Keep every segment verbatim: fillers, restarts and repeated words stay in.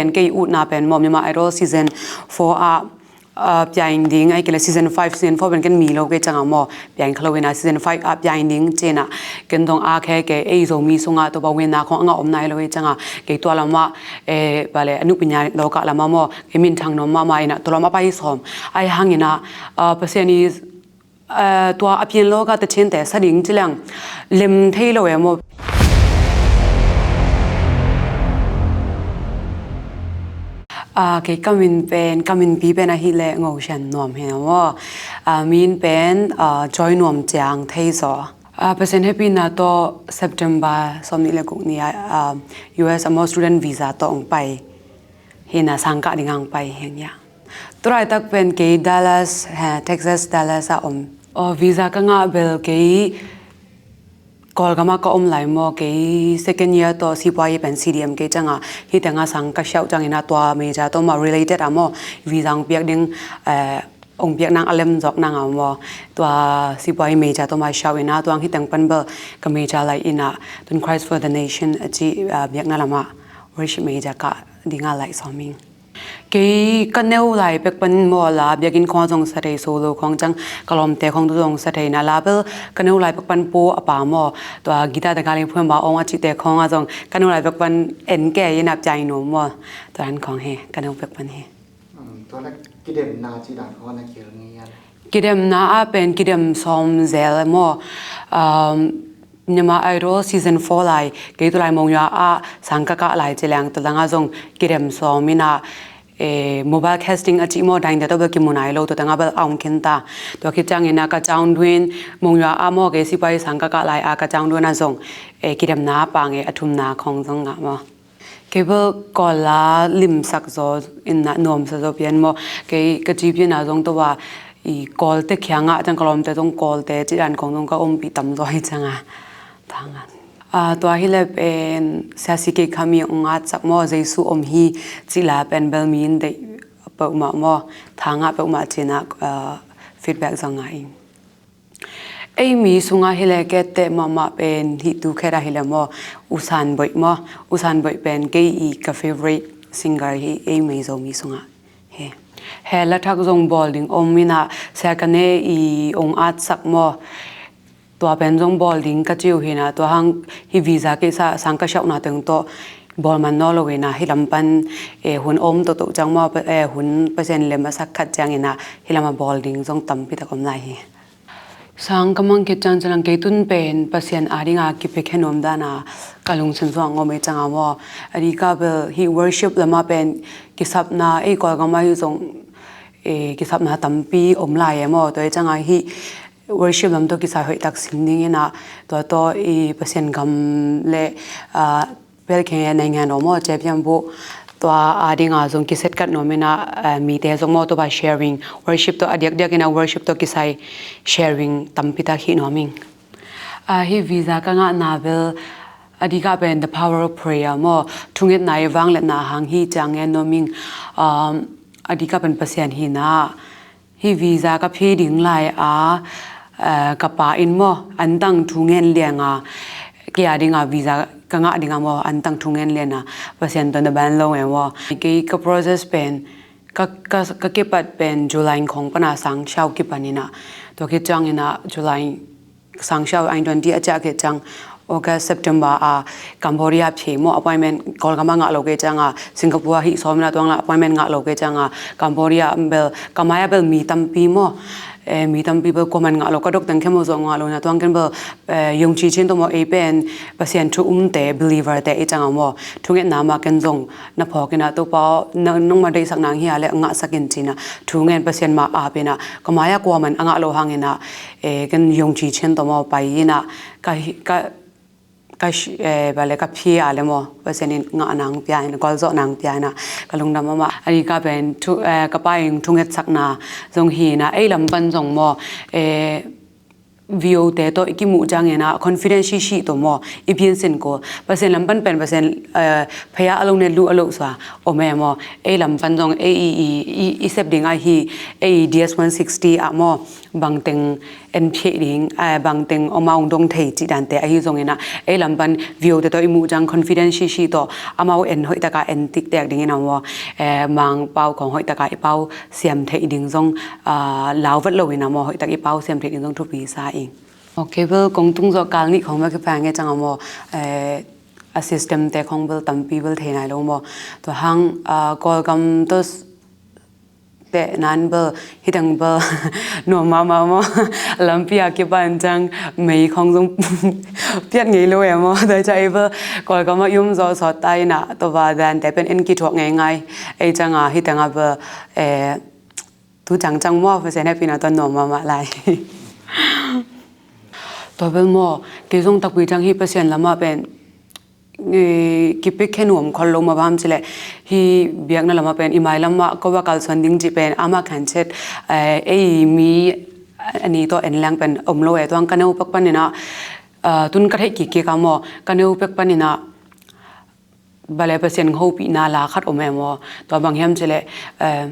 Ken kei utna pen maw, Myanmar Idol season four ah, ah, pia in ding, ahih kei leh season five, season four pen ken mi lo kei ciangah maw, pia in kha lo in ah, season five ah pia in ding ci-in ah, ken dong a khe kei ei Zomi sungah Topa winna khong a ngah om nai lo hi ciangah, kei tua lamah, eh, bale, a nukpi nya lo kah lamah maw, kei minthang nuam mahmah in ah, tua lamah pai sawm. Ahih hangin ah, ah, Pasian i, eh, tua a pian lo ka ta chin te sa ding ci leng lem thei lo e maw. Ah, kei ka min pen, ka minpi pen ahih leh Ngo Sian Nuam hi na maw. Ah, min pen, ah, Joy Nuam Ciang thei zaw. Ah, Pasian hehpihna tawh September sawmnih le guk ni ah, ah, U S a maw student visa tawh ong pai. Hi na sang kah ding ang pai hi ing ia. Tulaitak pen kei Dallas, eh, Texas Dallas ah om. Oh, visa ka ngah bel kei Kawlgam ah ka om lai maw, kei second year tawh sipuai pen C D M kei ciangah, hih tengah sang ka siauh ciangin ah tua major tawh mah related ah maw, visa ong piak ding, eh, ong piak nang a lem zawk nang ah maw, tua sipuai major tawh mah siauh in ah, tua hih teng pan bel ka major lai in ah, tun Christ for the Nation a cih, ah, biakna lamah worship major kah ding ah lai sawm ing. Kei ka neu lai pek pan maw, la biakinn khong ah zong sa thei, solo khong ciang ka lawmte khong tawh zong sa thei in ah, la bel ka neu lai pek pan Pu a pa maw, tua guitar te ka ling phuan ba ong a cihte khong ah zong ka neu lai pek pan en kei in ah pia in nuam maw, tua dan khong hi, ka neu pek pan hi. Um, tua leh kidemna cih dan khong ah na kihel ngei a leh? Kidemna ah pen kidem sawm zel maw. Um, Myanmar Idol season four lai, kei tulai Monywa ah sang ka kah lai ci leng, tua tengah zong kidem sawm in ah, eh, mobile casting a cih maw, dang te tawh bel kimu nai lo, tua tengah bel a om khin ta. Tua khit ciangin ah ka ciangdun, Monywa ah maw, kei sipuai sang ka kah lai ah ka ciangdun ah zong, eh, kidemna a pang e, a thumna khong zong ngah maw. Kei bel Kawl la limsak zaw in ah nuamsa zaw pian maw. Kei ka ci pian ah zong tua i Kawlte kiangah ciang ka lawmte zong Kawlte cih dan khong zong ka ompih tam zaw hi ciangah. Thangah. Ah, tua hi leh pen Sia C K Khami ong atsak maw, Jesu om hi cih la pen bel mi in deih peuhmah maw, thangah peuhmah ci-in ah, ah, feedback zong ngah ing. Ei mi sungah hi leh ka etteh mahmah pen hih tu khet ah hi leh maw, U San Boih maw. U San Boih pen kei i ka favorite singer hi, ei Mizo mi sungah hi. He, la thak zong bawl ding om in ah, Sia Kane i ong atsak maw, tua pen zong bawl ding ka ci uh hi in ah, tua hang hih visa kisa sang ka siauhna teng tawh bawl man nawn lo in ah, hih lam pan, eh, hun om toto ciang maw, eh, hun Pasian lem a sak khat ciangin ah hih lam ah bawl ding zong tampi tak om lai hi. Sang ka mang khit ciang ciang kei tun pen Pasian a ding a kipia khe nuam dan a ka lungsim sungah om hi ciangah maw. A dik ah bel hih worship lam ah pen kisapna, ei Kawlgam ah hih zong, eh, kisapna tampi om lai e maw. Tua hi ciangah hih worship lam tawh kisai hoih tak sin ding in ah, tua tawh i Pasian gam le, ah, Bel khe nai ngan om maw, Cia Pian Buh. Tua a ding a zong kiset kat nuam in ah, eh, mite zong maw, tua bang sharing, worship tawh a diakdiak in ah worship tawh kisai sharing tampi tak hi nuam ing. Ah, hih visa ka ngahna bel a dik ah pen the power of prayer maw, thungetna i vangliatna hang hi ciang ngen nuam ing. Um, a dik ah pen Pasian hihna, hih visa ka pia ding lai a, eh, ka pa in maw, antang thu ngen liang a, kei a ding a visa ka ngah ding a maw, antang thu ngen liang a, Pasian tawh na ban lo e maw. Kei ka process pen, ka, ka, ka kipat pen July khong pan a sang siau kipan in ah, tua khit ciang in ah July sang siau, ain twenty a ciah khit ciang, August, September a Cambodia pia maw, appointment Kawlgam ah ngah lo kei ciang a, Singapore ah hih sawm in ah tua hang la appointment ngah lo kei ciang a, Cambodia bel, ka mai ah bel mi tampi maw, eh, mi tampi bel kuaman ngah lo, ka dok teng khe maw zong ngah lo in ah, tua hang ken bel, eh, Yongchi Chin tawh maw, ei pen Pasian thu umte, believer te i ciang a maw, thungetna mah ken zong na phawk in ah, Topa aw, na, nangma deihsak nang hi a leh ngahsak in ci-in ah, thu ngen, Pasian mah ap in ah, ka mai ah kuaman a ngah lo hang in ah, eh, ken Yongchi Chin tawh maw pai in ah, ka hi, ka, ka hi, eh, bale ka pia a leh maw, Pasian in ngah nang pia in, gualzawh nang pia in ah, ka lungdam mahmah. A dik ah pen thu, eh, ka pa in thungetsakna zong hi in ah, ei lam pan zong maw, eh, V O te tawh i kimuh ciang in ah, confidence sisi tawh maw, i piansin ko, Pasian lam pan pen Pasian, eh, phaya a lo ne lu a lo sua om e maw, ei lam pan zong, ei i, i, i, i sep ding ahi, ei D S one sixty ah maw, bangteng en phei ding, eh, bangteng om a ong dong thei cih dante ahi zongin ah, ei lam pan view te tawh i muh ciang confidence sisi tawh amau en hoih taka en tiktek dingin ah maw, eh, Mangpau khong hoih taka i pau siam theih ding zong, ah, lau vat loin ah maw, hoih tak i pau siam theih ding zong thupi sa ing. Ok, bel kong tung zawh kal nih khong bel kipang e ciang ah maw, eh, a system te khong bel tampi bel thei nai lo maw. Tua hang, ah, Kawlgam tawh teh nan bel, hiteng bel nuam mahmah maw. Lampi a kipan ciang mei khong zong piat ngei lo e maw. Tua ciang ei bel Kawlgam ah i om zawh sawt ta in ah, tua va dante pen en kithuak ngei ngai. Ei ciang ah hiteng ah bel, eh, tu ciangciang maw, Pasian hehpihna tawh nuam mahmah lai. Tua bel maw, kei zong takpi ciang hih Pasian lamah pen, eh, kipikhe nuam khol lo mah, bang hiam cih leh hih biakna lamah pen i mailam ah ko va kalsuan ding cih pen amah khanchet, eh, ei mi a ni tawh en leng pen om lo e. Tua hang ka neu pek panin ah, ah, tun ka theih kikkik ah maw, ka neu pek panin ah, bale Pasian hopihna la khat om e maw. Tua bang hiam cih leh, eh,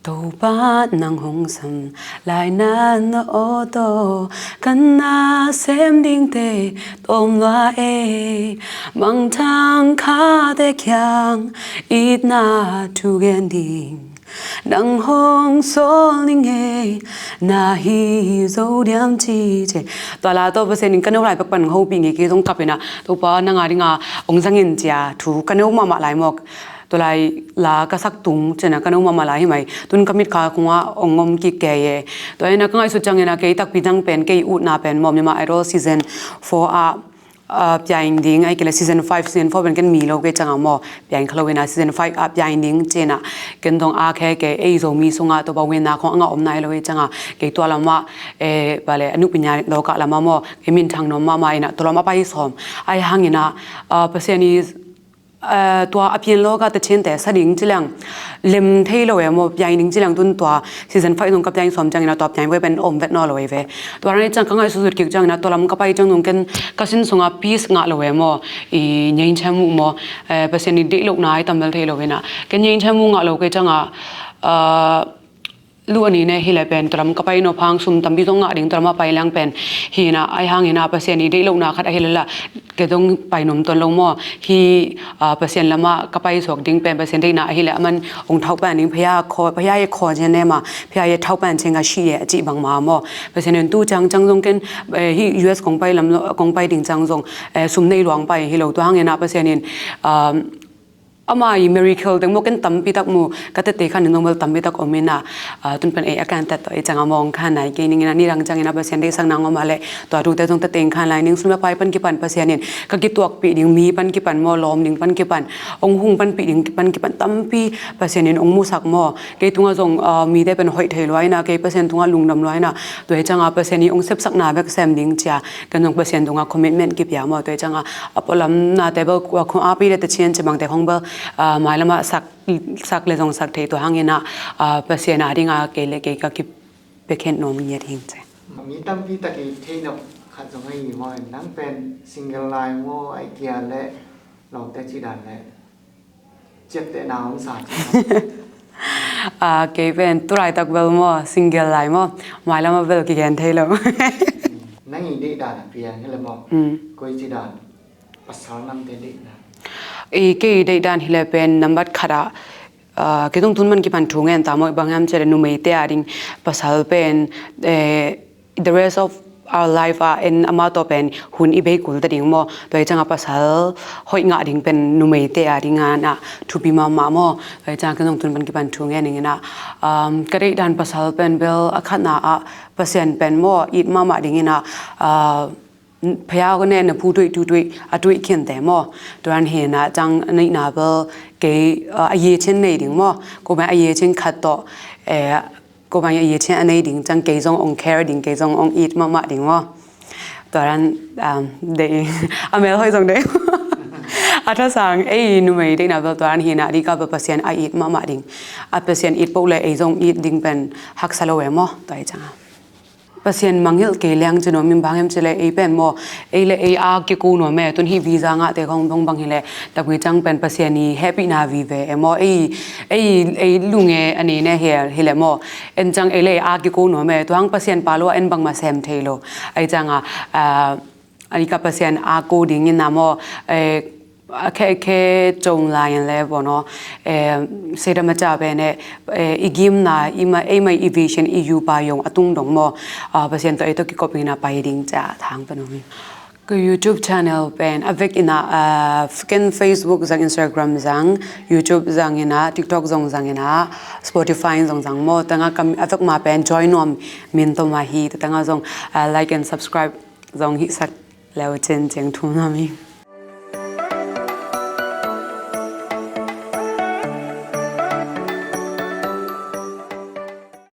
Topa nang hong sam lai na na aw tawh, ka nasem dingte tawm lua e, mangthang khate kiang itna thu gen ding. Nang hong sawl ning e, na hi zo diam ci ci. Tua la tawh Pasian in ka neu lai pek pan hopih ngei, kei zong kap in ah, Topa nang a ding a hong zang in ci a thu ka neu mahmah lai maw. Tua lai la ka sak tung ciang ah ka neu mahmah lai hi mai. Tun ka mitkha khong ah hong om kik kei e. Tua in ah ka ngaihsut ciangin ah kei takpi ciang pen kei utna pen maw, Myanmar Idol season four ah, ah, piaing ding, ahih kei leh season five, season four pen ken mi lo kei ciang ah maw, piaing kha lo in ah season five ah piaing ding ci in ah, ken dong a khe kei, ei Zomi sungah Topa winna khong a ngah om nai lo kei ciang ah, kei tua lamah, eh, bale a nupi nya lawkah lamah maw, kei minthang nuam mahmah in ah tua lam a pai sawm. Ahih hangin ah, ah, Pasian i, eh, tua a pian lawkah Techian te sa ding ci leng lem thei lo e maw, piaing ding ci leng tun tua season five zong ka piaing sawm ciangin ah tua piaing vai pen om vet naw lo e ve. Tua rang i ciang ka ngaihsutsut kik ciangin ah tua lam ka pai ciang zong ken ka sin sungah peace ngah lo e maw, i nyeinthem uh maw, eh, Pasian i deih lohna i tam bel thei lo in ah, ken nyeinthem uh ngah lo kei ciang ah, ah, lu a ni ne hi leh pen tua lam ka pai naw phang sum tampi zong ngah ding tua lam a pai leng pen hi in ah, ahih hangin ah Pasian i deih lohna khat ahi leh la kei zong pai nuam tuan lo maw. Hih, ah, Pasian lamah ka pai suak ding pen Pasian deihna ahi leh aman hong thau pan ding, phaya khaw, phaya e khaw cian e maw, phaya e thau pan cian a si e a cih bang mah maw. Pasian in tu ciangciang zong ken, eh, hih U S kong pai lam, kong pai ding ciang zong, eh, sum nei luang pai hi lo. Tua hangin ah Pasian in, um, ama i miracle teng maw ken tampi tak mu, ka tete khan in zong bel tampi tak om in ah, ah, tun pen ei a kan tat tawh ei ciang ah maw hong khan nai kei ning in ah, nidang ciangin ah Pasian deihsakna ngawm a leh tua tute zong tete hong khan lai ning, sum le pai pan kipan Pasian in ka kituakpih ding, mi pan kipan maw, lawm ding pan kipan, hong hung panpih ding pan kipan tampi Pasian in hong musak maw. Kei tungah zong, ah, mite pen hoih thei lua in ah, kei Pasian tungah lungdam lua in ah, tua hi ciang ah Pasian i hong sepsakna bek sem ding ci a, ken zong Pasian tungah commitment kipia maw. Tua hi ciang ah a pualamnate bel kua khong a pi le Techian ci bangte khong bel, ah, mailam ah sak, sak le zong sak thei, tua hangin ah, ah, Pasian a ding a kei le kei ka kipia khen nuam ngiat hing ci. Mi tampi tak i thei nop khat zong ahi maw, nang pen single lai maw, ahih kei leh lawmte cih dan le ciaptehna om sa ci. Ah, kei pen tu laitak bel maw, single lai maw, mailam ah bel kigen thei lo. Nang i deih dan a piang hi leh maw, mm, koi ci dan pasal namte deihna? I kei i deih dan hi leh pen nambat khat ah, ah, kei zong tun man kipan thu ngen ta maw, bang hiam cih leh numeite a ding pasal pen, eh, the rest of our life ah en amah tawh pen hun i bei kul ta ding maw. Tua hi ciang ah pasal hoih ngah ding pen numeite a ding ah na thupi mahmah maw. Tua hi ciang ah ken zong tun pan kipan thu ngen ning in ah, um, ka deih dan pasal pen bel a khatna ah Pasian pen maw it mahmah ding in ah, ah, phaya ko ne na phu tuih tu tuih a tuih khinte maw. Tua dan hi in ah ciang a neihna bel kei, ah, a yechin nei ding maw. Ko bang a yechin khat tawh, eh, ko bang a yechin a nei ding ciang kei zong hong care ding, kei zong hong it mahmah ding maw. Tua dan, um, deih, a mel hoih zong deih. A thasang ei numei deihna bel tua dan hi in ah, a dik ah bel Pasian a it mahmah ding, a Pasian it peuh leh ei zong it ding pen haksa lo e maw. Tua hi ciang ah Pasian mangngilh kei leng ci nuam in, bang hiam cih leh ei pen maw, ei le ei a kiku nuam e. Tun hih visa ngahte khong bang bang hi leh takpi ciang pen Pasian i hehpihna vive e maw. Ei, Ei, ei lunge a nei ne hi, hi le maw. En ciang ei le a kiko nuam e, tua hang Pasian pa lo a en bangmah sem thei lo. Ei ciang a, a, a ika Pasian a ko ding in a maw, eh, a khe, khe cong lai in le bo no, eh, sedam a ca pen eh, eh, i gimna, i ma, ei mai i vision, i yu pa yong a tung dong maw, ah, Pasian to ei to kikop in a pai ding ca thang pa no mi. Ka YouTube channel pen a vek in a, ah, ken Facebook zang, Instagram zang, YouTube zang in a, TikTok zong zang in a, Spotify zong zang maw, tanga kam a vek ma pen join nuam min to ma hi, tanga zong, ah, like and subscribe zong hi sak leu cin ciang thum na mi.